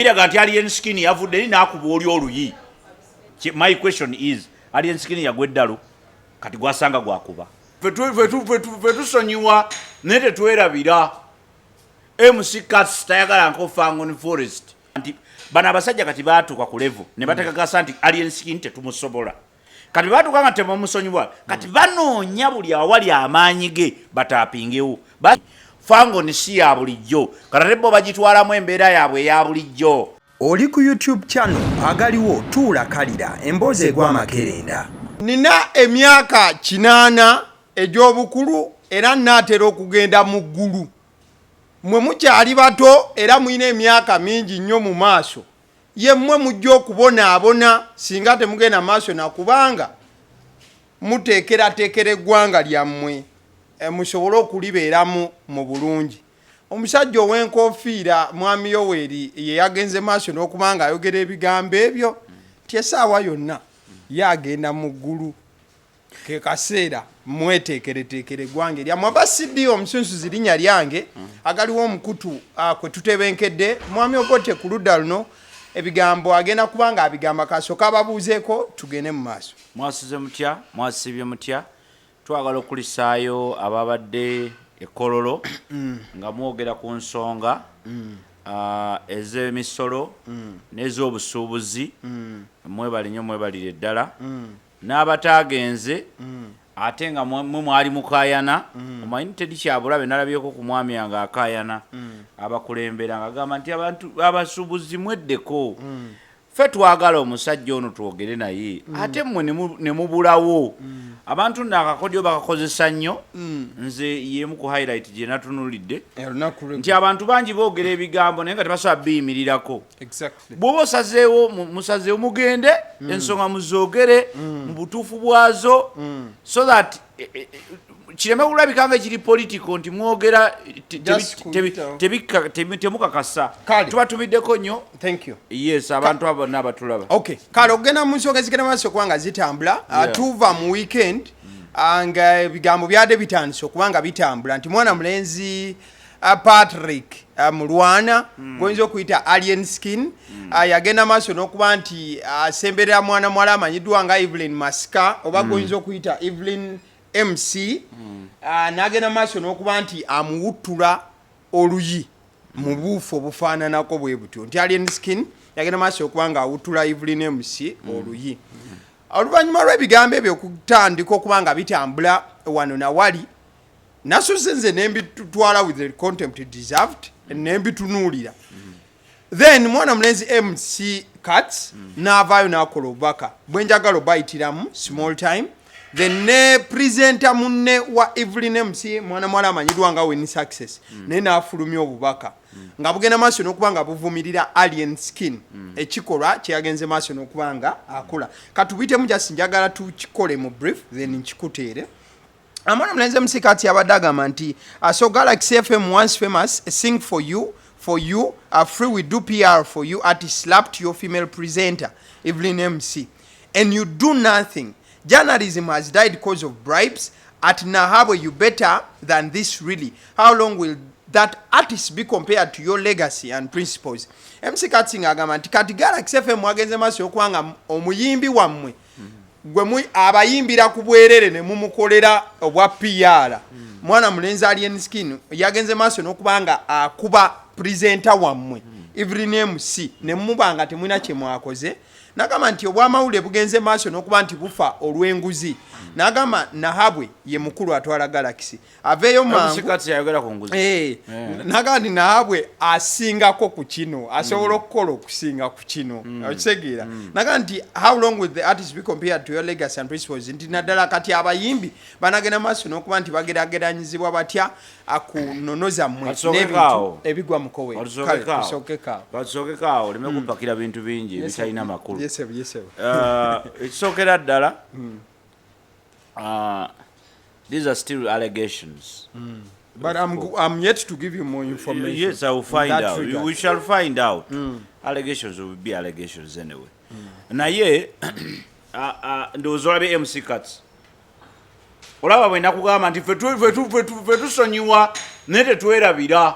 Biraga nti Alien Skin yavudde eri n'akuba oli oluyi. My question is, Alien Skin yagwa eddalu, kati gwasanga gwakuba. Ffe tusonyiwa naye tetwerabira. MC Kats tayagala nko Fangone Forest. Nti bano abasajja kati baatuuka ku level ne batekakasa nti Alien Skin tetumusobola. Kati baatuuka nga tebamusonyiwa, kati banoonya buli awali amaanyi ge bataapingewo. Fangone si ya bulijjo, kati ate bo bagitwalamu embeera yaabwe eya bulijjo. Oli ku YouTube channel agaliwo tuula kalira emboozi egwa amakerenda. Nina emyaka 80 egy'obukulu era nnaatera okugenda mu ggulu. Mmwe mukyali bato era mulina emyaka mingi nnyo mu maaso. Ye mmwe mujja okubonaabona singa temugenda maaso na kubanga muteekerateekera eggwanga lyammwe musobole okulibeeramu mu bulungi. Omusajja ow'enkofiira Mwami Yoweri ye yagenze maaso n'okuba nga ayogera ebigambo ebyo nti essaawa yonna ye agenda mu ggulu, ke kaseera mweteekereteekere eggwanga eryammwe. Aba CD omusunsuzi linnya lyange, agaliwo omukutu kwe tutebenkedde. Mwami Obote ku ludda luno ebigambo agenda kuba nga abigamba, kasooka ababuuzeeko tugende mu maaso. Mwasuze mutya? Mwasiibye mutya? Twagala okulisaayo ababadde e Kololo nga mwogera ku nsonga ez'emisolo n'ez'obusuubuzi. Mwebale nnyo, mwebalire ddala. N'abataagenze ate nga mwe mwali mukaayana, omanyi teri kyabulabe. Nalabyeko ku mwami nga akaayana abakulembera ng'agamba nti abantu abasuubuzi mweddeko, ffe twagala omusajja ono twogere naye, ate mmwe ne mubulawo. Abantu nno akakodyo bakakozesa nnyo. Nze yemu ku highlight gye natunulidde olunaku nti abantu bangi boogera ebigambo naye nga tebasobola biyimirirako. Bw'oba osazeewo, musazeewo mugende, ensonga muzoogere mu butuufu bwazo so that kireme kulabika nga ekiri political nti mwogera Just kuyitawo. Temukakasa. Kale. Tubatumiddeko nnyo. Thank you. Yes, abantu abo bonna abatulaba. Okay, kale okugenda mu nsonga ezigenda maaso okuba nga zitambula, tuva mu weekend nga ebigambo byadde bitandise okuba nga bitambula nti mwana mulenzi Patrick Mulwana, gwoyinza okuyita Alien Skin, yagenda maaso n'okuba nti asemberera mwana muwala amanyiddwa nga Evelyn Masika oba gwoyinza okuyita Evelyn MC, n'agenda maaso n'okuba nti amuwuttula oluyi mu buufu obufaananako bwe butyo, nti Alien Skin yagenda maaso okuba nga awuttula Evelyn MC oluyi. Oluvannyuma lw'ebigambo ebyo okutandika okuba nga bitambula wano nawali, nasuze nze nembitwala with the contempt deserved, nembitunuulira. Then mwana mulenzi MC Kats n'avaayo n'akola obubaka bwenjagala obayitiramu small time. Then ne presenter munne wa Evelyn MC, mwana muwala amanyiddwa nga Win Success, naye n'afulumya obubaka nga bugenda maaso n'okuba nga buvumirira Alien Skin, ekikolwa kyeyagenze maaso n'okuba nga akola. Katubiyitemu, just njagala tukikole mu brief, then nkikuteere. Amwana mulenzi MC Kats abadde agamba nti so Galaxy FM, once famous, sing for you free, we do PR for you, artist slapped your female presenter Evelyn MC and you do nothing. Journalism has died cause of bribes. At Nahabwe, you better than this, really. How long will that artist be compared to your legacy and principles? MC Kats ng'agamba nti kati Galaxy FM mwagenze maaso okuba nga omuyimbi wammwe gwe abayimbira ku bwerere ne mumukolera obwa PR, mwana mulenzi Alien Skin yagenze maaso n'okuba nga akuba presenter wammwe Evelyn MC ne muba nga temulina kye mwakoze. Nagamba nti obwamawulire bugenze maaso n'okuba nti bufa olw'enguzi. Nagamba Nahabwe ye mukulu atwala Galaxy aveeyo mangu. MC Kats yayogera ku nguzi. Nagamba nti Nahabwe asingako ku kino, asobola okukola okusinga ku kino, okitegeera? Nagamba nti how long will the artist be compared to your legacy and principles? Nti naddala kati abayimbi banagenda maaso n'okuba nti bagerageranyizibwa batya ku nnono zammwe Katusookeko n'ebintu awo. ebigwa mukowe? Katusookeko awo. Tusookeko. Katusookeko awo, oleme kupakira bintu bingi ebitalina makulu. Yesebo, yesebo. Ekisookera ddala, these are still allegations. But I'm yet to give you more information Yes, I will in find that out. regard. We shall find out. Allegations will be allegations anyway. Naye ndowooza olabye MC Kats, olaba bwe nakugamba nti ffe tusonyiwa naye tetwerabira.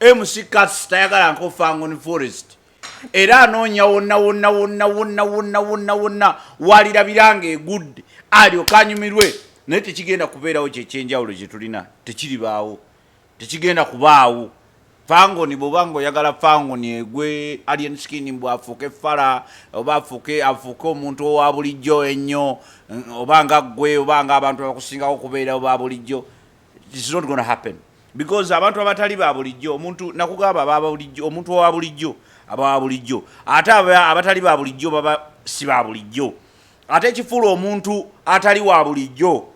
MC Kats tayagala nko Fangone Forest. Era anoonya wonna wonna wonna wonna wonna wonna wonna walirabira nga egudde, alyoke anyumirwe. Naye tekigenda kubeerawo. Kyekyenjawulo kyetulina tekiribaawo, tekigenda kubaawo. Fangoni, bw'oba nga oyagala Fangoni egwe, Alien Skin bwafuuke fala oba afuuke omuntu owa bulijjo ennyo, oba nga ggwe, oba nga abantu abakusingako okubeera oba bulijjo, it's not gonna happen, because abantu abatali ba bulijjo, omuntu nakugamba aba bulijjo, omuntu owa bulijjo aba wa bulijjo, ate abatali ba bulijjo baba si ba bulijjo. Ate ekifuula omuntu atali wa bulijjo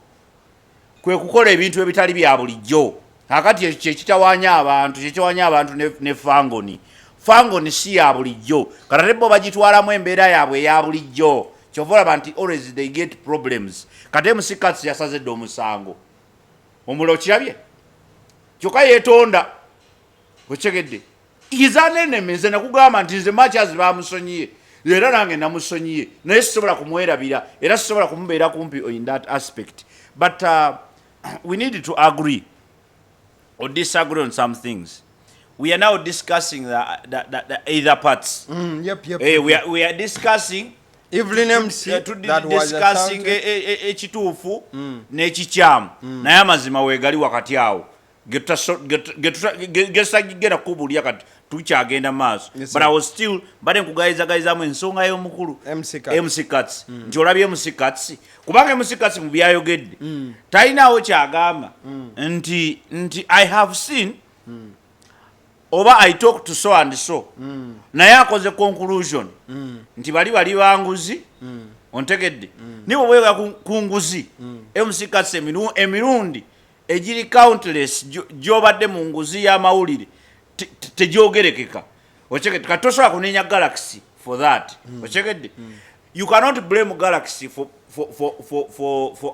kwe kukola ebintu ebitali bya bulijjo. Kakati ekyo kyekitawanya abantu, kyekitawanya abantu ne Fangoni. Fangoni si ya bulijjo, kati ate bo bagitwalamu embeera yaabwe eya bulijjo. Kyova olaba nti always they get problems. Kati MC Kats yasaze dde omusango omulala, okirabye, kyokka yeetonda, okyegedde. Is an enemy. Nze nakugamba nti nze machas bamusonyiye, era nange namusonyiye, naye sisobola kumwerabira, era sisobola kumubeera kumpi in that aspect. But we need to agree or disagree on some things. We are now discussing the either parts. Yep. Eh, we are discussing Evelyn MC that was discussing assaulted. Ekituufu n'ekikyamu, naye amazima weegali wakati awo getutagenda kubuulira. Kati tukyagenda maaso. Yes, But sir. I was still mbadde nkugayizagayizamu ensonga y'omukulu MC Kats. MC Kats, nti olabye MC Kats, kubanga MC Kats mu byayogedde talinaawo kyagamba nti I have seen oba I talk to so and so, naye akoze conclusion nti bali banguzi. Ontegedde? Niba bwega ku nguzi, MC Kats, emirundi egiri countless gy'obadde mu nguzi y'amawulire tegyogerekeka. Okyegedde? Kati tosobola kunenya Galaxy for that. Okyegedde? You cannot blame Galaxy for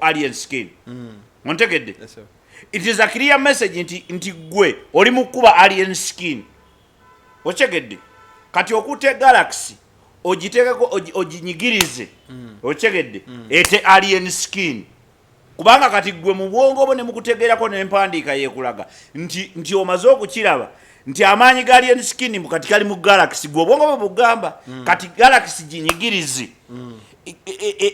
Alien Skin. Ontegedde? Yes, sir. It is a clear message nti gwe oli mu kuba Alien Skin. Okyegedde? Kati okutte Galaxy ogitekeko, oginyigirize, okyegedde, ete Alien Skin, kubanga kati gwe mu bwongo bwo ne mukutegeerako n'empandiika yeekulaga nti omaze okukiraba nti amaanyi ga Alien Skin mu kati kali mu Galaxy. Gwe obwongo bwe bugamba kati Galaxy ginyigirize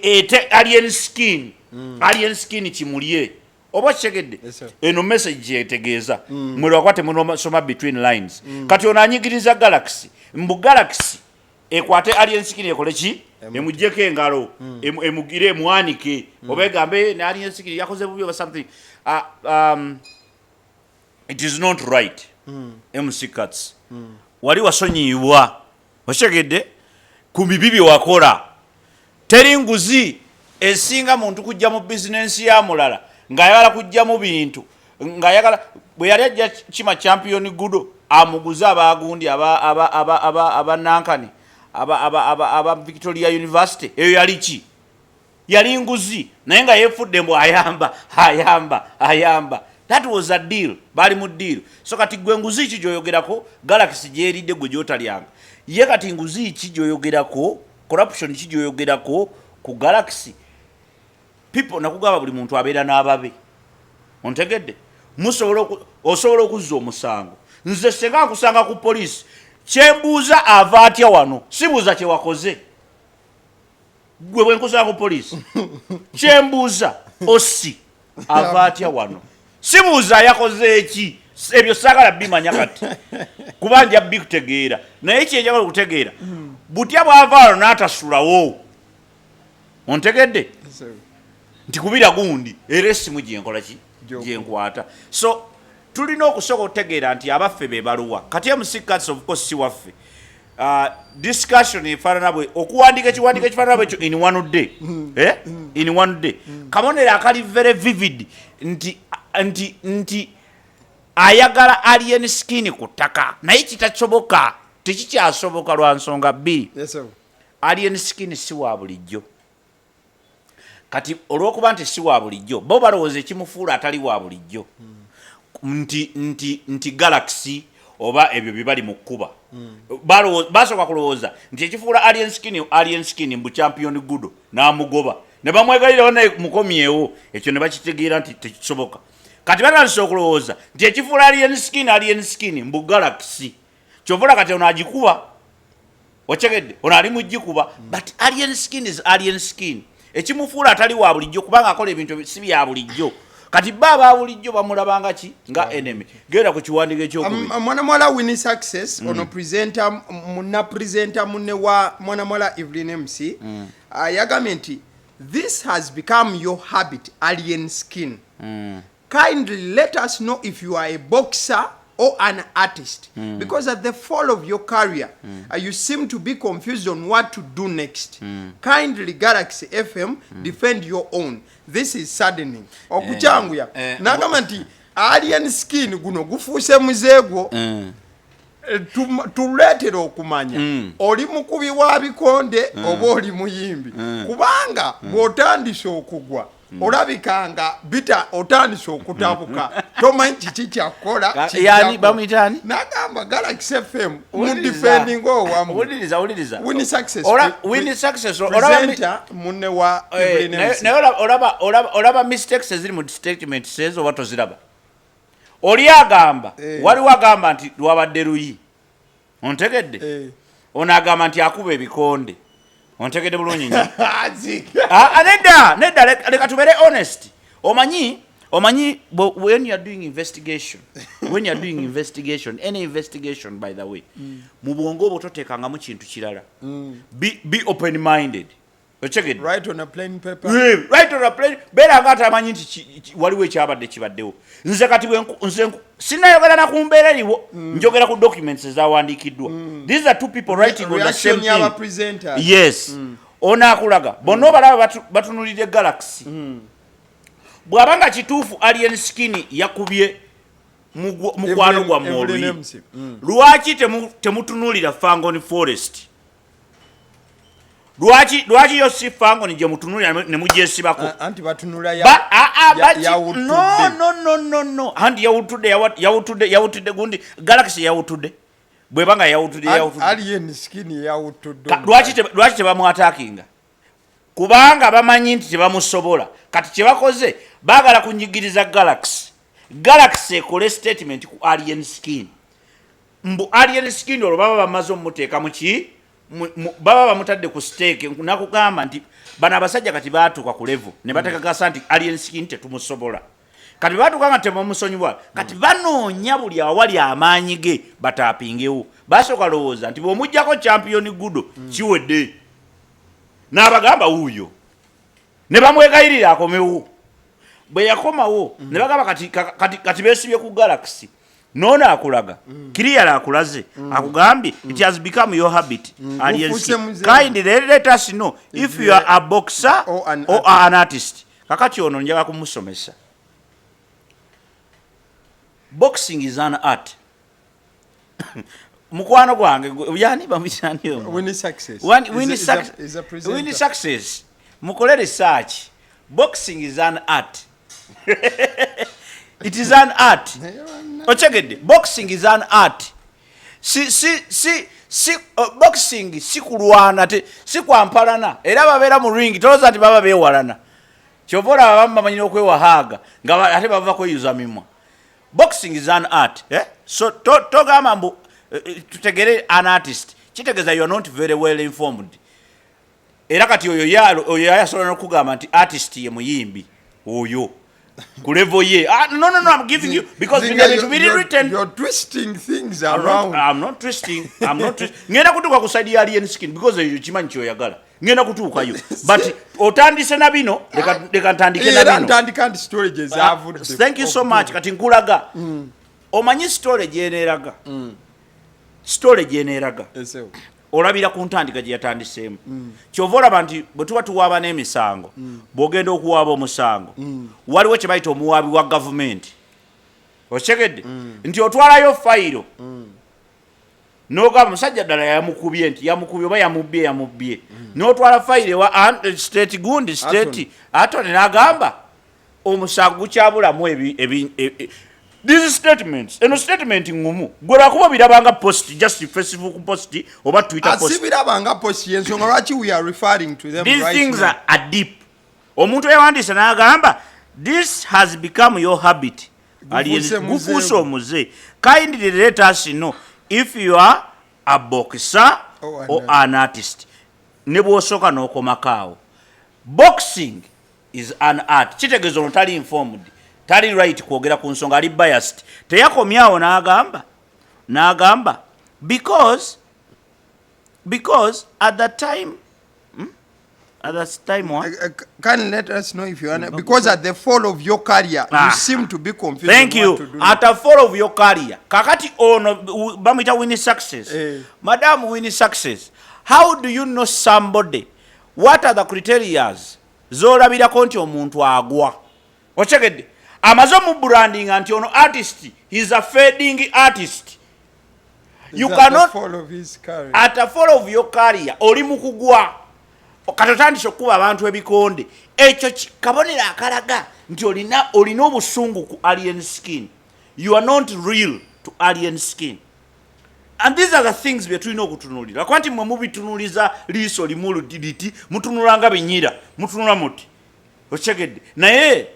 ete Alien Skin, Alien Skin kimulye. Oba okitegedde? Yes, sir. Eno message gyetegeeza mwe lwakuba temunosoma between lines. Kati ono anyigiriza Galaxy mbu Galaxy ekwate Alien Skin ekole ki? Emugyeko engalo, emugire, emwanike, oba egambe ne Alien Skin yakoze bubi oba something. It is not right. MC Kats, wali wasonyiibwa, okitegedde, ku bibi bye wakola. Teri nguzi esinga muntu kujja mu bizinensi ya mulala ng'ayagala kujjamu bintu, ng'ayagala bwe yali ajja kima Champion Gudo amuguze abagundi aba nankani aba Victoria University. Eyo yali ki? Yali nguzi, naye nga yefudde mbu ayamba, ayamba, ayamba. That was a deal, bali mu deal. So kati gwe nguzi ki gyoyogerako Galaxy gyeridde gwe gyotalyanga? Ye kati nguzi ki gyoyogerako, corruption ki gyoyogerako ku Galaxy people? Nakugamba buli muntu abeera n'ababe. Ontegedde? Musobola osobola okuzza omusango. Nze senga nkusanga ku poliisi, kyembuuza ava atya wano, sibuuza kyewakoze. Gwe bwe nkusanga ku poliisi, kyembuuza osi ava atya wano, sibuuza yakoze eki. Ebyo saagala bimanya kati kuba nja bikutegeera, naye kyenjagala okutegeera butya bwava wano n'atasulawo. Ontegedde? Nti kubira gundi era essimu gyenkola ki? Gyenkwata. So tulina okusooka okutegeera nti abaffe be baluwa. Kati MC Kats of course si waffe. Discussion efaanana bwe okuwandiika ekiwandiiko ekifaanana bwekyo in one day, eh? In one day, kabonero akali very vivid nti ayagala Alien Skin ku ttaka, naye kitasoboka, tekikyasoboka lwa nsonga bbiri. Yes, sir. Alien Skin si wa bulijjo. Kati olw'okuba nti si wa bulijjo, bo balowooza ekimufuula atali wa bulijjo nti Galaxy oba ebyo bye bali mu kkuba. Basooka kulowooza nti ekifuula Alien Skin Alien Skin mbu Champion Gudo n'amugoba ne bamwegayirirawo naye mukomyewo, ekyo ne bakitegeera nti tekisoboka. Kati batandise okulowooza nti ekifuula Alien Skin Alien Skin mbu Galaxy. Kyova olaba kati ono agikuba. Okyegedde? Ono ali mugikuba, but Alien Skin is Alien Skin. Ekimufuula atali wa bulijjo kubanga akola ebintu si bya bulijjo. Kati ba aba bulijjo bamulabanga ki? Nga enemy. Genda ku kiwandiiko ekyokubiri. Mwana muwala Winnie Success, ono presenter, muna presenter munne wa mwana muwala Evelyn MC, yagambye nti this has become your habit, Alien Skin. Kindly let us know if you are a boxer or an artist, because at the fall of your career, you seem to be confused on what to do next. Kindly Galaxy FM, defend your own. This is saddening. Okukyanguya nagamba nti Alien Skin, guno gufuuse muzeegwo. Tuleetera okumanya oli mukubi wa bikonde oba oli muyimbi, kubanga bw'otandise okugwa olabika nga bita otandise okutabuka, tomanyi kiki kyakukola. Yani bamuyita ani? Nagamba Galaxy FM mudefending owamu. Wuliriza, wuliriza. Winnie Success. Winnie Success, olaba presenter munne wa Evelyn MC. Naye olaba mistakes eziri mu statement says oba toziraba? Oli agamba, waliwo agamba nti lwabadde luyi, ontegedde? Ono agamba nti akuba ebikonde, ontegedde bulungi nnyo? Azika. Ah, ah, nedda, nedda, leka tubeere honest. Omanyi when you are doing investigation, when you are doing investigation, any investigation by the way, mu bwongo obwo toteekangamu kintu kirala. Be open minded, okitegedde? Write on a plain paper. Right on a plane. Beera nga atamanyi nti waliwo ekyabadde kibaddewo. Nze kati nze sinayogera na ku mbeera eriwo, njogera ku documents ezawandiikiddwa. These are two people writing on the same Reaction y'aba thing. presenters. Yes, ono akulaga bonna obalaba batunulidde Galaxy. Bw'aba nga kituufu Alien Skin yakubye mukwano gwammwe Evelyn oluyi, MC. Lwaki temutunuulira Fangone Forest? Lwaki yo si Fangone gye mutunuulira ne mugyesibako? Anti batunula yawutudde. No, no, no, no, no, anti yawutudde, yawutudde gundi Galaxy yawutudde. Bweba nga yawutudde, yawutudde. Alien Skin yawutudde. Lwaki tebamuattackinga? Kubanga bamanyi nti tebamusobola. Kati kyebakoze, baagala kunyigiriza Galaxy, Galaxy ekole statement ku Alien Skin, mbu Alien Skin olwo baba bamaze omumuteeka muki, baba bamutadde ku stake. Nakugamba nti bano abasajja kati baatuuka ku level ne batekakasa nti Alien Skin tetumusobola. Kati batuuka nga tebamusonyiwa, kati banoonya buli awali amaanyi ge bataapingewo. Basooka lowooza nti bw'omugjako champion gudo, kiwedde. N'abagamba wuuyo ne bamwegayirira akomewo. Bwe yakomawo ne bagamba kati beesibye ku Galaxy. Noono akulaga clear, akulaze, akugambye it has become your habit, Alien Gufuuse Skin. muze. Kindly let us know if you are a boxer or an or an artist. Kakati ono njagala kumusomesa, boxing is an art. Mukwano gwange yani bamuyitani omwo? Winnie Success. Winnie Is a presenter. Winnie Success, mukole research. Boxing is an art, it is an art, okyegedde? Boxing is an art. Si boxing si kulwana, si kwampalana. Era babeera mu ring, tolowooza nti baba beewalana. Kyova olaba abamu bamanyi n'okwewahaaga nga ate bava kweyuza mimwa. Boxing is an art, eh? So togamba mbu tutegere an artist, kitegeeza you are not very well informed. Era kati oyo oyo yasobola n'okugamba nti artist ye muyimbi oyo ku level ye. Ah, no, no, no, I'm giving you because Zinga, bino bintu biri written. You're twisting things I'm not, around. I'm not twisting. I'm not twisting. Ngenda kutuuka ku side ya Alien Skin because eyo kimanyi kyoyagala. Ngenda kutuukayo. But otandise na bino, leka ntandike na Era bino. ntandika nti storage ezavudde. Thank you so much. Kati nkulaga. Omanyi story gyeneeraga. Story gyeneeraga. Esewo. Olabira ku ntandika gye yatandiseemu. Kyova olaba nti bwe tuba tuwaaba n'emisango, bw'ogenda okuwaaba omusango, waliwo kye bayita omuwaabi wa gavumenti. Okitegedde? Nti otwalayo fayiro n'ogamba musajja ddala yamukubye, nti yamukubye oba yamubbye, yamubbye, n'otwala fayiro ewa state gundi, state attorney, n'agamba omusango gukyabulamu these statements. Eno statement ngumu gwe lwakuba obirabanga post, just Facebook post oba Twitter post. Asibirabanga post, yensonga lwaki we are referring to them These right things now. are deep. Omuntu eyawandiise n'agamba this has become your habit. Gufuuse muze. Gufuuse omuze. Kindly let us know if you are a boxer. Or an or an artist. Ne bw'osooka n'okomako awo, boxing is an art. Kitegeeza ono tali informed, tali right kwogera ku nsonga, ali biased. Teyakomyawo n'agamba because at the time, At the time what? Can let us know if you want, because at the fall of your career, Ah. you seem to be confused Thank on you. what to do. At the fall of your career, kakati ono bamuyita Winnie Success. Eh. Madam Winnie Success, how do you know somebody? What are the criterias zolabirako nti omuntu agwa? Okyegedde? Amaze omubrandinga nti ono artist, he's a fading artist. You Is at the cannot fall of his career. At the fall of your career, oli mu kugwa, kati otandise okukuba abantu ebikonde. Ekyo kabonero akalaga nti olina obusungu ku Alien Skin. You are not real to Alien Skin, and these are the things bye tulina okutunuulira, kuba nti mmwe mubitunuuliza liiso limu liti, mutunula nga binyira, mutunula muti. Okyegedde? Naye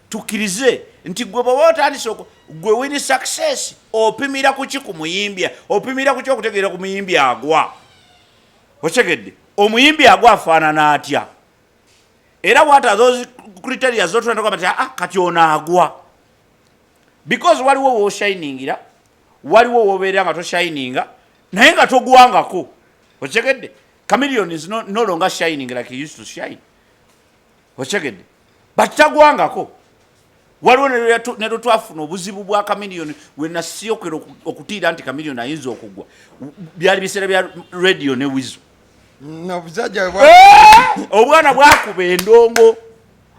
tukkirize nti gwe bw'oba otandise gwe Winnie Success, opimira ku ki ku muyimbi? Opimira ku ki okutegeera ku muyimbi agwa? Okyegedde? Omuyimbi agwa afaanana atya? Era what are those criteria zotulina nti, ah, kati ono agwa? Because waliwo woshiningira, waliwo wobeera nga toshininga naye nga togwangako. Okyegedde? Chameleon is no longer shining like he used to shine. Okyegedde? But tagwangako. Waliwo ne lwe twafuna obuzibu bwa Chameleon, we nasiyokera okutiira nti Chameleon ayinza okugwa. Byali biseera bya Radio ne Wizo. Obusajja Obwana bwakuba endongo,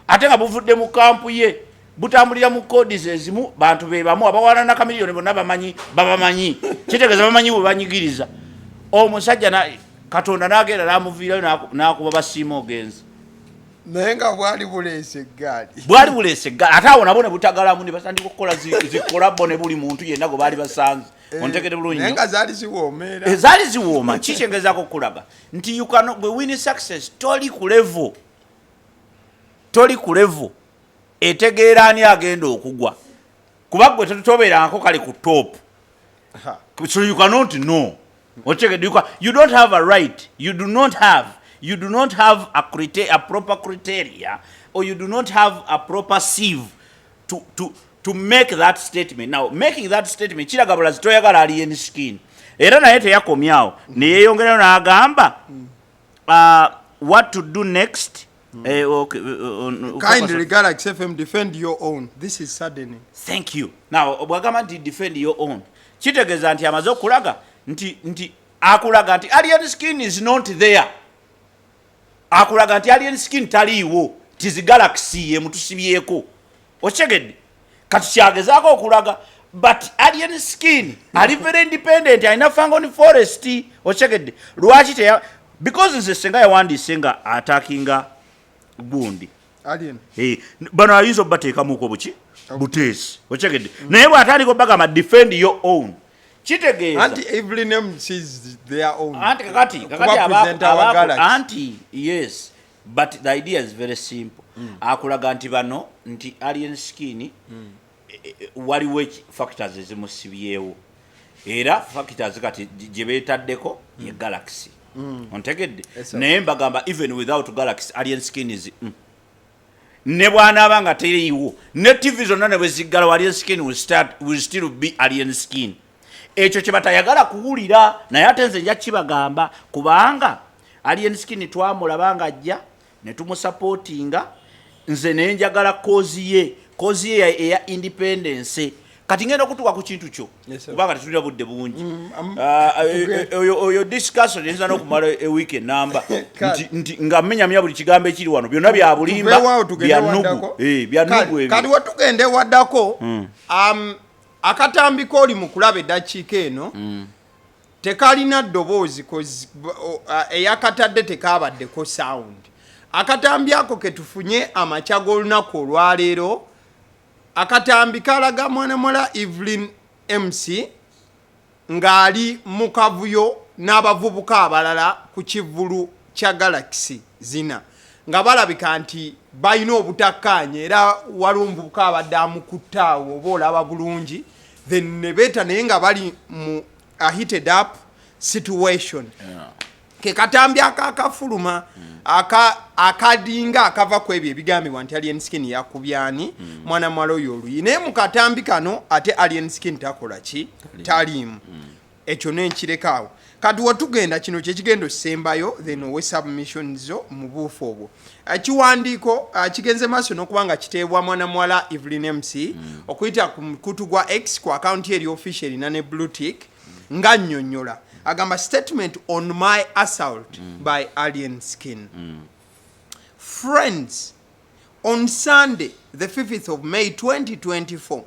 ate nga buvudde mu camp ye, butambulira mu codes ezimu, bantu be bamu abawaana Chameleon bonna bamanyi, babamanyi. Kitegeeza bamanyi bwe banyigiriza omusajja. Katonda n'agenda n'amuviirayo, n'akuba basiima ogenzi. Naye nga bwali buleese eggaali. Bwali buleese eggaali, ate awo nabo ne butagalamu, ne batandika okukola zikolabo ne buli muntu yenna gwe baali basanze. Ontegere bulungi Naye nnyo. nga zaali ziwoomeera. Ezaali ziwooma. Kikyengezaako okulaga nti you cannot, bwe Winnie Success, toli ku level, toli ku level etegeera ani agenda okugwa, kuba gwe tetutobeerangako kale ku top. Ha. So you cannot know. Otegedde? You don't have a right, you do not have a proper criteria, or you do not have a proper sieve to make that statement. Now, making that statement kiraga bulazi toyagala Alien Skin. Era naye teyakomyawo, neyeyongerayo n'agamba, what to do next. Okay, Kindly, Galaxy FM, defend your own. This is saddening. Thank you. Now, bwagamba nti defend your own, kitegeeza nti amaze okulaga nti akulaga nti Alien Skin is not there. Akulaga nti Alien Skin taliiwo, tizi Galaxy yemutusibyeko. Okitegedde? Kati kyagezaako okulaga, but Alien Skin ali very independent, alina Fangone Forest. Okitegedde? Lwaki teya, because nze senga yawandiise nga attackinga gundi. Alien. Bano ayinza obateekamuko buki buteesi. Okitegedde? Naye bw'atandika obagamba defend your own, kitegeeza Anti every name sees their own. Anti kakati Kuba presenter wa Galaxy. Anti yes, but the idea is very simple. Akulaga nti bano, nti Alien Skin, waliwo factors ezimusibyewo, era factors kati gye beetaddeko ye Galaxy. Ontegedde? Yes, sir. Naye mbagamba, even without Galaxy, Alien Skin is Ne bw'anaaba nga teriiwo, ne TV zonna ne bwe ziggalawo, Alien Skin will still be Alien Skin. Ekyo kye batayagala kuwulira, naye ate nze nja kibagamba, kubanga Alien Skin twamulaba nga ajja ne tumusupportinga. Nze ne njagala cause ye, cause ye eya independence. Kati ngenda okutuuka ku kintu kyo, Yes, sir. kubanga tetulina budde bungi. Ah, oyo discussion eyinza n'okumala ewiiki enamba. Kale. Nti nga menyamya buli kigambo ekiri wano, byonna bya bulimba. Tuveewo tugende Bya nnugu. waddako. Bya nnugu Kale, ebyo. kati wetugende waddako, akatambi kooli mu kulaba eddakiika eno tekalina ddoboozi, 'cause, eyakatadde tekabaddeko sound. Akatambi ako ketufunye amakya g'olunaku olwaleero, akatambi kalaga mwana muwala Evelyn MC ng'ali mu kavuyo n'abavubuka abalala ku kivvulu kya Galaxy zina, nga balabika nti balina obutakkaanya, era waliwo omuvubuka abadde amukutta awo, oba olaba bulungi, then ne beeta, naye nga bali mu a heated up situation. Ke katambi akakafuluma akadinga akava ku ebyo ebigambibwa nti Alien Skin yakubyani mwana muwala oyo oluyi. Naye mu katambi kano ate Alien Skin takola ki, taliimu. Ekyo nenkireka awo. Kati wetugenda, kino kyekigenda osembayo, then owe submission zo mu buufu obwo. Ekiwandiiko kigenze maaso n'okuba nga kiteebwa mwana muwala Evelyn MC okuyita ku mukutu gwa X ku akawunti eri official erina ne blue tick, nga nnyonnyola agamba, "Statement on my assault by Alien Skin. Friends, on Sunday, the 5th of May 2024,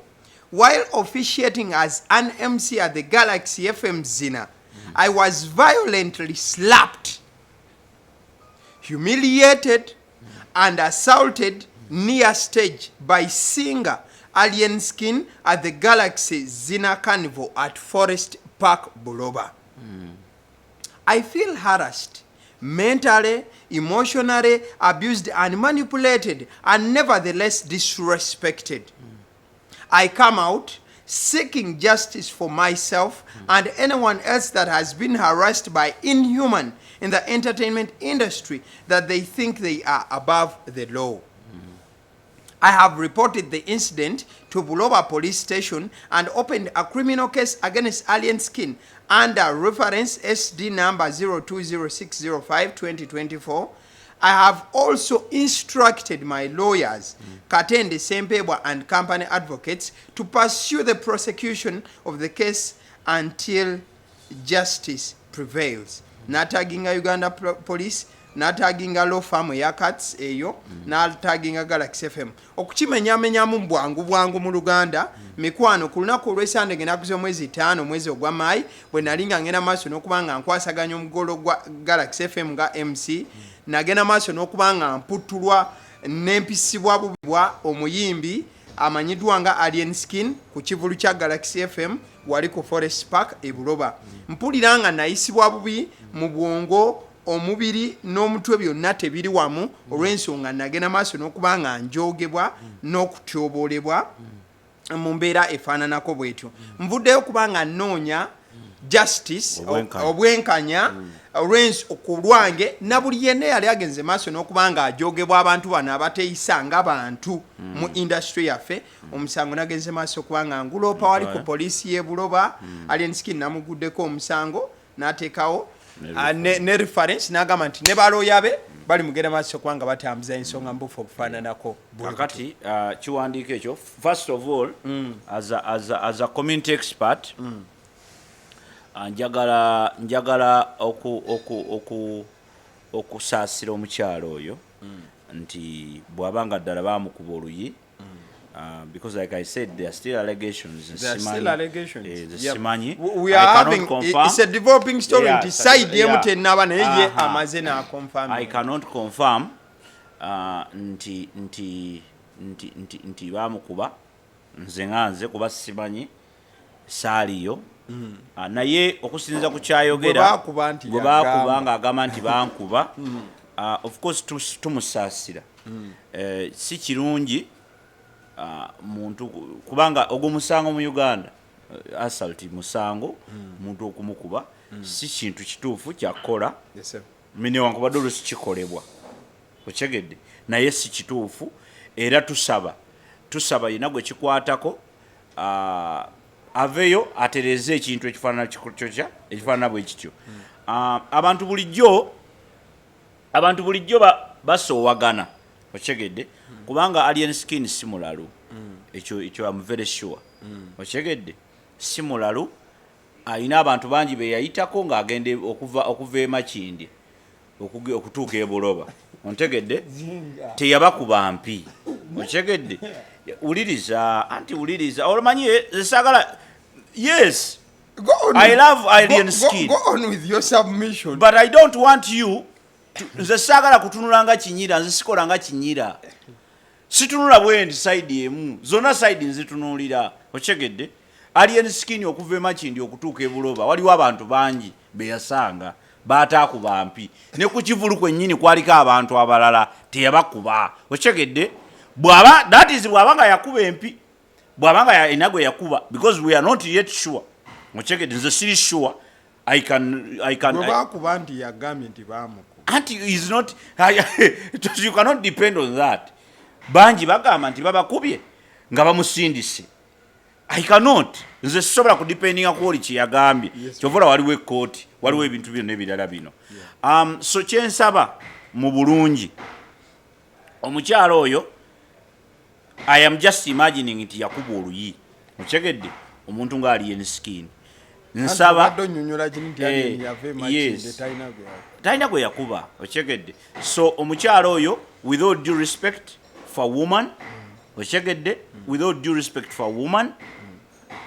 while officiating as an MC at the Galaxy FM Zina, I was violently slapped, humiliated, and assaulted near stage by singer Alien Skin at the Galaxy Zina Carnival at Forest Park, Buloba. I feel harassed, mentally, emotionally abused and manipulated, and nevertheless disrespected. I come out seeking justice for myself and anyone else that has been harassed by inhuman in the entertainment industry that they think they are above the law. I have reported the incident to Buloba Police Station and opened a criminal case against Alien Skin under reference SD number 020605-2024. I have also instructed my lawyers, Katende Sempebwa and Company Advocates, to pursue the prosecution of the case until justice prevails." N'ataginga Uganda Police, n'ataginga law firm eya Cats eyo, n'ataginga Galaxy FM. Okukimenyamenyamu mu bwangu bwangu mu Luganda, mikwano, ku lunaku olw'esande ngenaku z'omwezi 5 omwezi ogwa Maayi, bwe nali nga ngenda maaso n'okuba nga nkwasaganya omugolo gwa Galaxy FM nga MC, nagenda maaso n'okuba nga mputulwa nempisibwa bubibwa omuyimbi amanyiddwa nga Alien Skin ku kivulu kya Galaxy FM wali ku Forest Park e Buloba. Mpulira nga nayisibwa bubi mu bwongo, omubiri n'omutwe byonna tebiri wamu, olw'ensonga nagenda maaso n'okuba nga njogebwa n'okutyoboolebwa mu mbeera efaananako bwetyo. Nvuddeyo kuba nga nnoonya justice, Obwenkanya. obwenkanya ku lwange na buli yenna yali agenze maaso n'okuba nga ajogebwa abantu bano abateeyisa nga bantu mu industry yaffe. Omusango nagenze maaso okuba nga nguloopa wali ku poliisi y'e Buloba. Alien Skin namuguddeko omusango n'ateekawo ne reference, n'agamba nti ne balooya be bali mugenda maaso okuba nga batambuza ensonga mbuufu obufaananako bwe. Kakati kiwandiiko ekyo, first of all, as a community expert, njagala okusaasira omukyalo oyo nti bw'aba nga ddala baamukuba oluyi, because like I said, there are still allegations. There are still Simanyi. allegations. Eh, simanyi. We I are cannot having confirm. It's a developing story nti side emu tennaba, naye ye amaze n'aconfirm. I cannot confirm nti bamukuba. Nze nga nze kuba simanyi, saaliyo. Naye okusinziza ku kyayogera, Gwe baakuba nti gwe baakuba yagamba. ng'agamba nti bankuba, of course tumusaasira. Si kirungi muntu kubanga ogwo musango mu Uganda, assault musango. Muntu okumukuba si kintu kituufu kyakukola. Yes, sir. Newankubadde olusi kikolebwa, okyegedde, naye si kituufu. Era tusaba yina gwe kikwatako aveeyo atereeze ekintu ekifaanana kyokya ekifaanana bwe kityo. Abantu bulijjo basoowagana, okyegedde, kubanga Alien Skin si mulalu. Ekyo am very sure, okyegedde, si mulalu. Alina abantu bangi be yayitako ng'agenda okuva e Makindye okutuuka e Buloba, ontegedde? Teyabakuba mpi, okyegedde? Wuliriza, anti wuliriza, olmanyi saagala, yes. Go on I love Alien Skin. Go on with your submission. But I don't want you to, nze saagala kutunula nga kinyira. Nze sikola nga kinyira, situnula bwendi side emu, zonna side nzitunuulira, okyegedde? Alien Skin okuva e Makindye okutuuka e Buloba waliwo abantu bangi beyasanga bataakuba mpi. Ne ku kivulu kwennyini kwaliko abantu abalala, teyabakuba, okyegedde? Bwaba, that is, bwaba nga yakuba empi, bwaba nga alina gwe yakuba, because we are not yet sure, okyegedde? Nze siri sure. I can Bwe bakuba nti yagambye nti bamukuba. Anti is not, you cannot depend on that. Bangi bagamba nti babakubye nga bamusindise. I cannot, nze sisobola kudependinga ku oli kyeyagambye. Kyova waliwo ekkooti, waliwo ebintu byonna ebirala bino. So kyensaba mu bulungi omukyalo oyo, I am just imagining nti yakuba oluyi, okyegedde, omuntu nga Alien Skin, nsaba Obadde onnyonnyola kini nti Alien yava e Makindye, talina gwe yakuba. Talina gwe yakuba, okyegedde. So omukyalo oyo, with all due respect for woman, okyegedde, with all due respect for woman,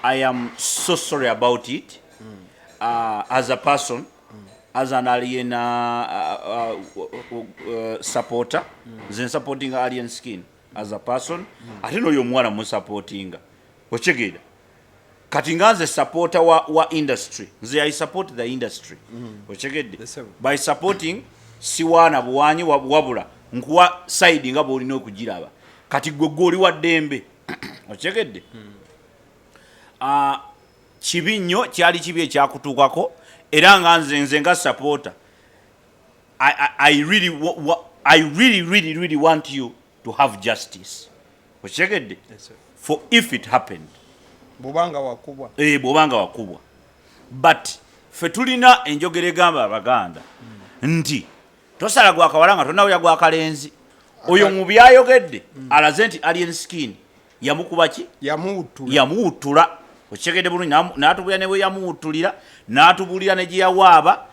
I am so sorry about it. As a person, as an Alien supporter, nze nsupportinga Alien Skin as a person, ate n'oyo omuwala musupportinga, okyegeera. Kati nga nze supporter wa industry, nze I support the industry, okyegedde. Yes, sir. By supporting, siwaana buwanyi wabula nkuwa side nga bwolina okugiraba. Kati gwe oli wa ddembe, okyegedde. Ah, kibi nnyo, kyali kibi ekyakutuukako, era nga nze nga supporter, I really, really, really want you to have justice, okyegedde. Yes, sir. For if it happened, Bw'obanga wakubwa. Eh, bw'obanga wakubwa. But ffe tulina enjogera egamba Abaganda nti tosala gwakawala nga tonawulira gwakalenzi. Oyo mu byayogedde alaze nti Alien Skin yamukuba ki? Yamuwuttula. Yamuwuttula, okitegedde bulungi. N'atubuulira ne bwe yamuwuttulira, n'atubuulira ne gye yawaaba,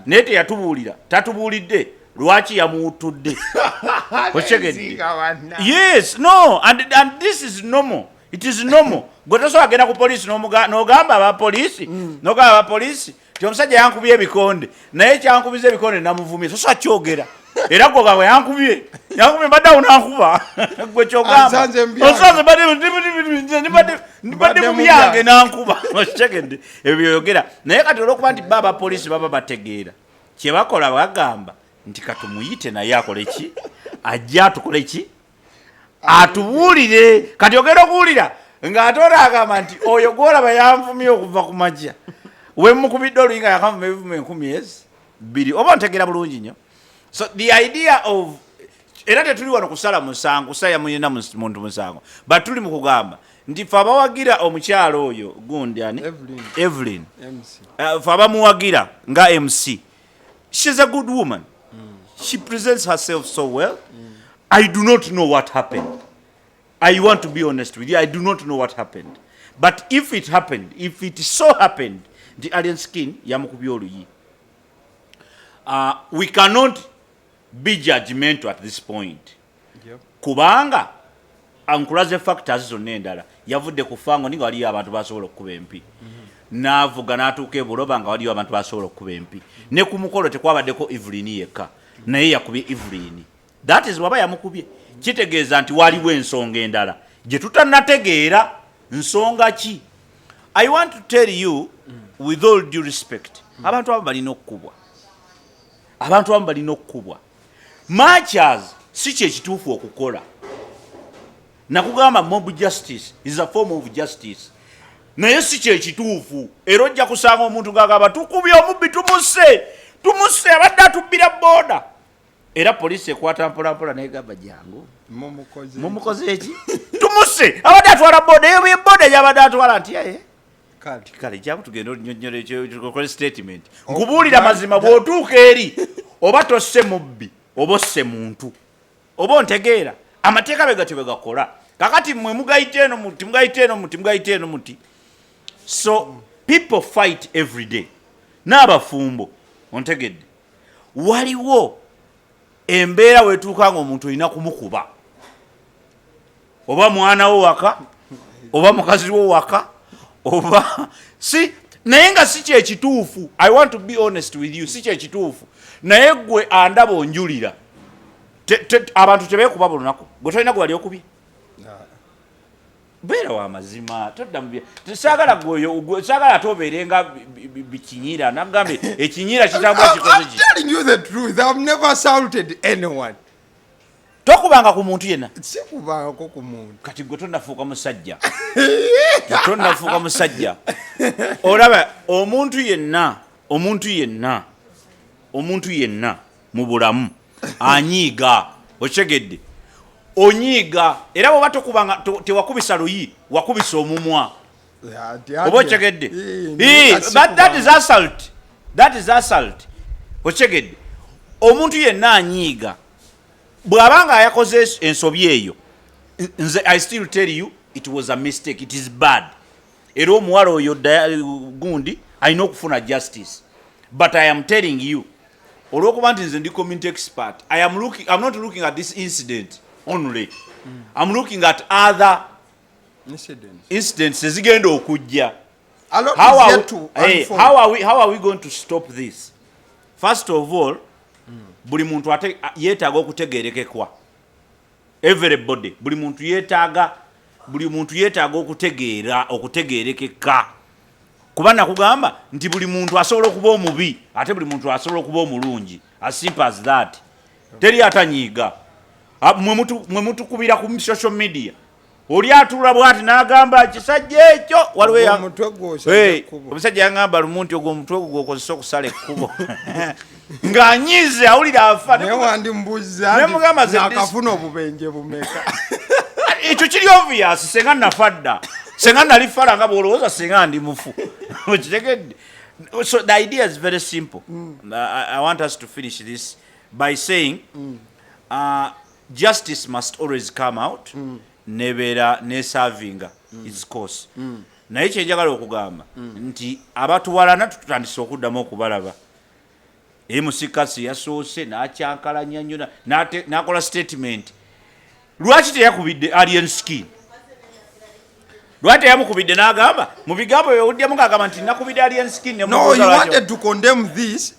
naye teyatubuulira, tatubuulidde lwaki yamuwuttudde, okitegedde. Nziga wanna. Yes, no, and this is normal, it is normal. Gwe tosobola genda ku poliisi n'ogamba abapoliisi, n'ogamba abapoliisi ti omusajja yankubye ebikonde, naye kyankubiza ebikonde namuvumye. Tosobola kyogera, era gwe ogamba yankubye, mbadde awo nankuba. Gwe kyogamba. Ansanze mu byange. Osanze mbadde Mbadde mu mu byange byange. nankuba, okitegedde, ebyo byoyogera. Naye kati olwokuba nti ba abapoliisi baba bategeera kyebakola, bagamba nti katumuyite naye akole ki, ajje atukole ki, atubuulire. Kati ogenda okuwulira ng'ate oli agamba nti oyo gwolaba yanvumye okuva ku makya, wemukubidde oluyi nga yakanvuma ebivumo 2000. Oba ontegeera bulungi nnyo. So the idea of, era tetuli wano kusala musango, kusaya muyina muntu musango, but tuli mu kugamba nti fe abawagira omukyalo oyo gundi ani? Evelyn. Evelyn. MC. Fe abamuwagira nga MC, she's a good woman, she presents herself so well. I do not know what happened. I want to be honest with you, I do not know what happened. But if it happened, if it so happened nti Alien Skin yamukubye oluyi, we cannot be judgmental at this point, kubanga ankulaze factors zonna endala. Yavudde ku fango ni nga waliyo abantu basobola okukuba empi, n'avuga n'atuuka ebuloba nga waliyo abantu basobola okukuba empi, ne ku mukolo tekwabaddeko Evelyn yekka, naye yakubye Evelyn. That is, waba yamukubye kitegeeza nti waliwo ensonga endala gye tutanategeera. Nsonga ki? I want to tell you with all due respect, abantu abamu balina okukubwa, abantu abamu balina okukubwa. Much as si kyekituufu okukola, nakugamba mob justice is a form of justice, naye si kyekituufu. Era ojja kusanga omuntu ngagamba tukubye omubbi, tumusse, tumusse, abadde atubbira booda. Era poliisi ekwata mpolampola negamba jangu. Mumukoze. Mumukoze eki? Tumusse, abadde atwala booda. Eyo booda gyabadde atwala nti "Eh, Kale. Kale jangu tugende onyonyole statement." Nkubuulira mazima, bw'otuuka eri oba tosse mubbi, oba osse muntu. Oba ontegeera, amateeka be gatyo bwe gakola. Kakati mmwe mugayita eno muti, mugayita eno muti, mugayita eno muti. So people fight every day n'abafumbo, ontegedde. Waliwo embeera wetuuka nga omuntu olina kumukuba, oba mwana wo waka, oba mukazi wo waka, oba si, naye nga si kyekituufu. I want to be honest with you, si kyekituufu. Naye gwe andaba onjulira, abantu tebekuba buli lunaku. Gwe tolina gwe wali okubye? Beera wa mazima, todda mu saagala gweoyo, saagala ate obeere nga bikinyira. Nagambye ekinyira kitambula kikoze I'm ki? telling you the truth. I've never assaulted anyone. Tokubanga ku muntu yenna? Sikubangako ku muntu. Kati gwe tonnafuuka musajja, tonnafuuka musajja. Olaba omuntu yenna Omuntu yenna, omuntu yenna mu bulamu anyiiga, okitegedde? Onyiiga era bwoba tokubanga tewakubisa luyi, wakubisa omumwa, oba okitegedde? But that is assault, that is assault, okitegedde? Omuntu yenna anyiiga bw'aba nga yakoze ensobi eyo. Nze I still tell you, it was a mistake, it is bad, era omuwala oyo gundi alina okufuna justice. But I am telling you, olwokuba nti nze ndi community expert, I'm not looking at this incident only, I'm looking at other incidents ezigenda okujja. How are we going to stop this? First of all, buli muntu ate yeetaaga okutegerekekwa. Everybody, buli muntu yeetaaga, buli muntu yeetaaga okutegeera, okutegerekeka, kuba nakugamba nti buli muntu asobola okuba omubi, ate buli muntu asobola okuba omulungi, as simple as that. Teri atanyiiga. Mwe mutukubira ku social media, oli atuula bwati n'agamba kisajja ekyo. Waliwo omusajja yaŋŋamba lumu nti ogwo omutwe ogwo gwokozesa okusala ekkubo, ng'anyiize, awulira afa. Nemugamba obubenje bumeka? Ekyo kiri obvious. Senga nafa dda, senga nali fala nga bwolowooza, senga ndi mufu, okitegedde? So the idea is very simple. I want us to finish this by saying justice must always come out, nebeera neservinga its course. Naye kyenjagala okugamba nti abatuwalana tutandise okuddamu okubalaba. Emusikasi yasoose n'akyankalanya nnyo, n'akola statement. Lwaki teyakubidde Alien Skin? Lwaki teyamukubidde n'agamba mu bigambo byewuddyamu ng'agamba nti nakubidde Alien Skin? No, you wanted to condemn this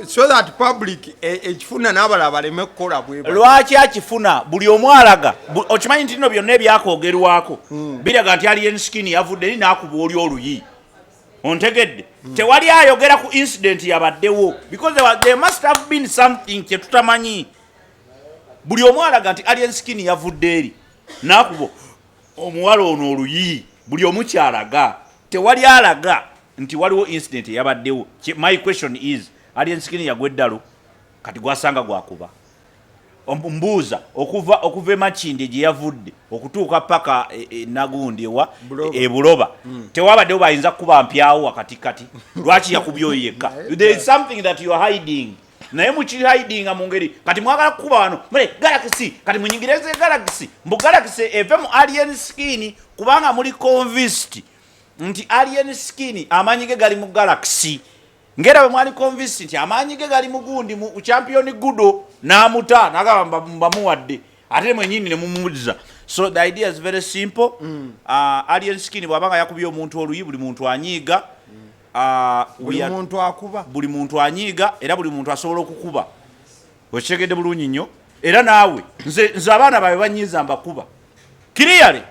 so that public ekifuna n'abalala baleme kukola bwe. Lwaki akifuna? Buli omu alaga. Okimanyi nti nno byonna ebyakwogerwako biraga nti Alien Skin yavudde eri n'akuba oli oluyi, ontegedde? Tewali ayogera ku incident yabaddewo, because there must have been something kyetutamanyi. Buli omu alaga nti Alien Skin yavudde eri n'akuba omuwala ono oluyi. Buli omu kyalaga, tewali alaga nti waliwo incident eyabaddewo. My question is, Alien Skin yagwa eddalu, kati gwasanga gwakuba. Mbuuza, okuva emakindi gye yavudde okutuuka paka e Nagundi ewa ebuloba, tewabaddewo bayinza kukuba mpyawo wakati? Kati lwaki yakubye oyo yekka? There is something that you are hiding, naye mukihidinga mu ngeri. Kati mwagala kukuba wano mule Galaxy, kati munyingirize Galaxy, mbu Galaxy eve mu Alien Skin, kubanga muli convinced nti Alien Skin amaanyi ge gali mu Galaxy, ngera bwe mwali convinced nti amaanyi ge gali mu gundi, mu Champion Gudo, n'amuta n'agamba mbamuwadde, ate mwenyini ne mumuwuliza. So the idea is very simple. Alien Skin bw'abanga yakubye omuntu oluyi, buli muntu anyiiga. Buli muntu akuba. Buli muntu anyiiga, era buli muntu asobola okukuba, okitegedde bulungi nnyo? Era naawe, nze abaana babe banyiiza mbakuba kiriyale,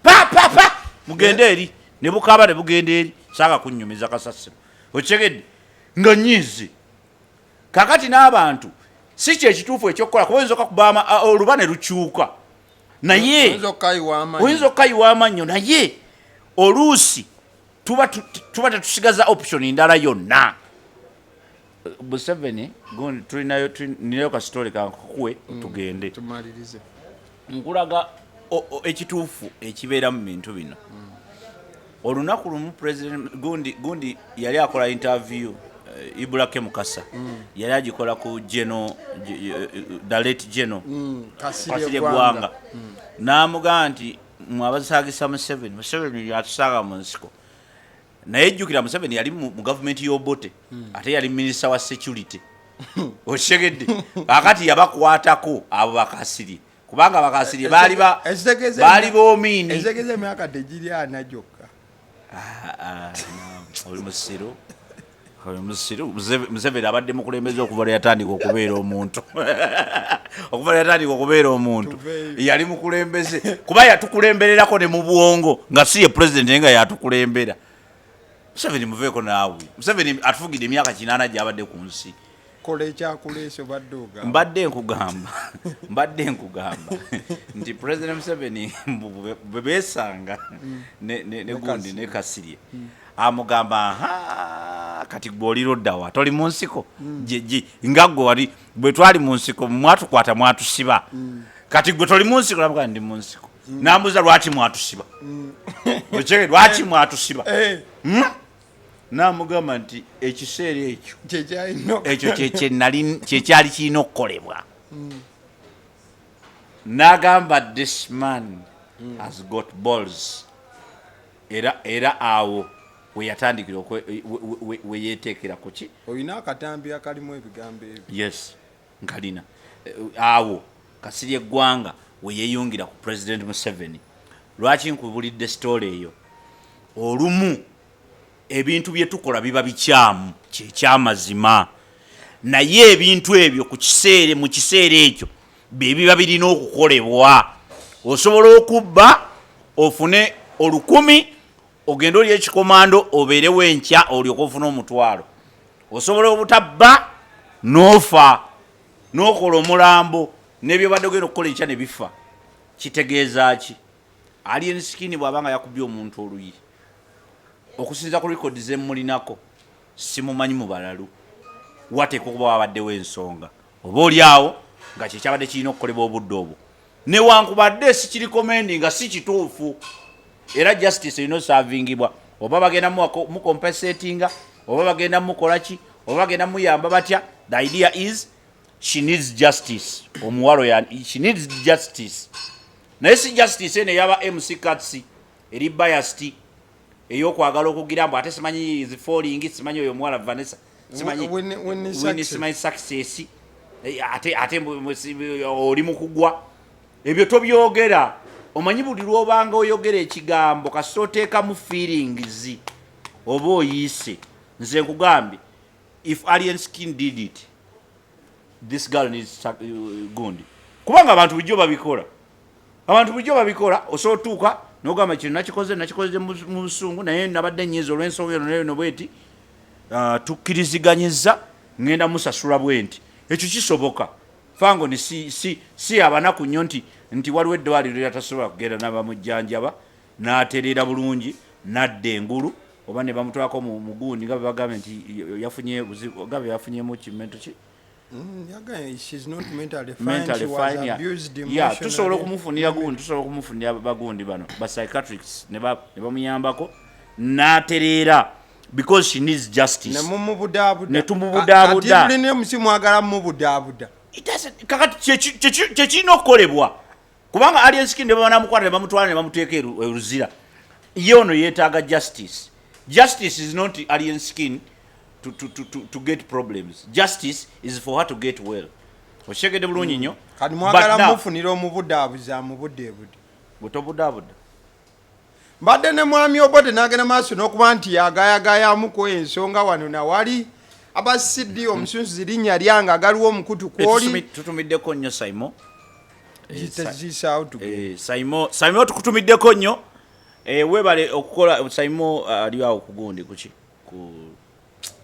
pa pa pa, mugende eri, ne bukaaba ne bugenda eri, saaga kunnyumiza kasasiro, okitegedde? Nga nyiize. Kakati n'abantu si kyekituufu ekyokukola, kuba oyinza okakuba oluba ne lukyuka, naye oyinza okukayiwa amannyo, naye oluusi tuba tetusigaza option ndala yonna. Museveni, tulinayo, ninayo kasitole kankukuwe, tugende. Nkulaga ekituufu ekibeera mu bintu bino. Olunaku lumu President gundi yali akola interview, Ibulake Mukasa, yali agikola ku geno, the late Geno Kasirye Gwanga, n'amugamba nti mwabasagisa Museveni, Museveni yatusanga mu nsiko. Naye jjukira, Museveni yali mu gavumenti y'Obote, ate yali minisita wa security, okitegedde? Kakati yabakwatako abo bakasirye, kubanga bakasirye baali bomiini. Ekitegeeza emyaka tegiri 40 gyokka. Ah, ah, oli musiru, oli musiru. Museveni abadde mukulembeze okuva lwe yatandika okubeera omuntu, okuva lwe yatandika okubeera omuntu. Yali mukulembeze, kuba yatukulembererako ne mu bwongo nga si ye president, naye nga yatukulembera. Museveni muveeko naawe. Museveni atufugidde emyaka 80 gyabadde ku nsi. Kola ekyakuleesa, obadde ogamba. Mbadde nkugamba nti President Museveni bwe beesanga ne gundi ne Kasirye, amugamba, aha. Ah, kati gwe oli luddawa? Toli mu nsiko? Nga gwe wali bwe twali mu nsiko, mwatukwata mwatusiba. Kati gwe toli mu nsiko? Namugaa, ndi mu nsiko. Nambuuza, lwaki mwatusiba? Okitegeera? Lwaki mwatusiba? Namugamba nti ekiseera ekyo kyekyalina ekyo kyekyali kirina okukolebwa. N'agamba, this man has got balls. Era awo we yatandikira we yeeteekera kuki. Olina akatambi akalimu ebigambo ebyo? Yes, nkalina. Awo Kasirye Eggwanga we yeeyungira ku President Museveni. Lwaki nkubulidde story eyo? Olumu ebintu bye tukola biba bikyamu, kyekyamazima, naye ebintu ebyo ku kiseera, mu kiseera ekyo bye biba birina okukolebwa. Osobola okubba ofune 1000, ogende oli ekikomando, obeerewo enkya olyoka ofune 500. Osobola obutabba n'ofa n'okola omulambo, n'ebyobadde ogenda okukola enkya ne bifa. Kitegeeza ki? Alien Skin bw'aba nga yakubye omuntu oluyi, okusinza ku record zemulinako, simumanyi mu balalu, wateekwa okuba wabaddewo ensonga oba oli awo nga kyekyabadde kirina okukolebwa obudde obwo, newankubadde sikirecommendinga nga si kituufu. Era justice erina oservingibwa, oba bagenda mucompensatinga, oba bagenda mukola ki, oba bagenda muyamba batya. The idea is she needs justice. Omuwalo she needs justice, naye si justice eno eyaba MC Kats eri biased, ey'okwagala okugira mbu ate simanyi is falling, simanyi oyo omuwala Vanessa, simanyi Winnie Winnie Success. Simanyi Success. Ate oli mu kugwa ebyo tobyogera. Omanyi buli lwobanga oyogera ekigambo, kasita oteekamu feelings oba oyiise. Nze nkugambye, if Alien Skin did it, this girl needs gundi, kubanga abantu bulijjo babikola, abantu bulijjo babikola. Osobola otuuka nogamba kino nakikoze mu busungu, naye nabadde nyiza olw'ensonga eno neno bweti. Tukkiriziganyiza, ŋŋenda musasula bwe nti. Ekyo kisoboka. Fangoni si abanaku nnyo nti waliwo eddwaliro lyatasobola kugenda nabamujjanjaba n'atereera bulungi n'adda engulu, oba ne bamutwalako mu mugundi nga bwe bagambye nti yafunye buzibu, nga bwe yafunyemu kimento ki. Yagambye she's not mentally fine. Mentally She was fine, yeah. abused Yeah, tusobola emotionally. okumufunira gundi, tusobola okumufunira bagundi bano ba psychiatrics ne bamuyambako n'atereera, because she needs justice. Ne mumubudaabuda. Ne tumubudaabuda. Kati tulina MC, mwagala mubudaabuda. It doesn't- Kakati kyekirina okukolebwa, kubanga Alien Skin ne banamukwata ne bamutwala ne bamuteeka eruzira, ye ono yeetaaga justice. Justice is not Alien Skin to get problems. Justice is for her to get well. Okitegedde bulungi nnyo? Kati But mwagala now- mufunira omubudaabuzi amubuddeebudde. Bwe tobudaabuda. Mbadde ne mwami Obote n'agenda maaso n'okuba nti yagayagayamuko ensonga wano nawali aba CD omusunsuzi, linnya lyange agaliwo omukutu kwoli. Tutumiddeko nnyo Saimo. Zisaawo tugende. Saimo, tukutumiddeko nnyo. Weebale okukola, Saimo. Ali awo kugundi kuki, ku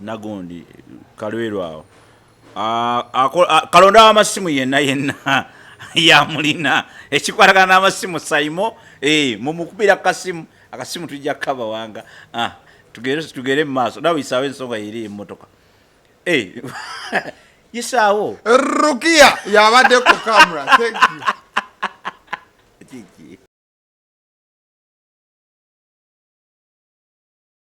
nagundi kalweru awo. Ah, kalonda w'amasimu yenna yenna yamulina ekikwatagana n'amasimu. Saimo, mumukubira kasimu, akasimu tujja kukabawanga. Ah, tugere mu maaso nawe. Isaawo ensonga yeri emmotoka. Yisaawo. Rukia yabadde ku camera. Thank you. Kiki?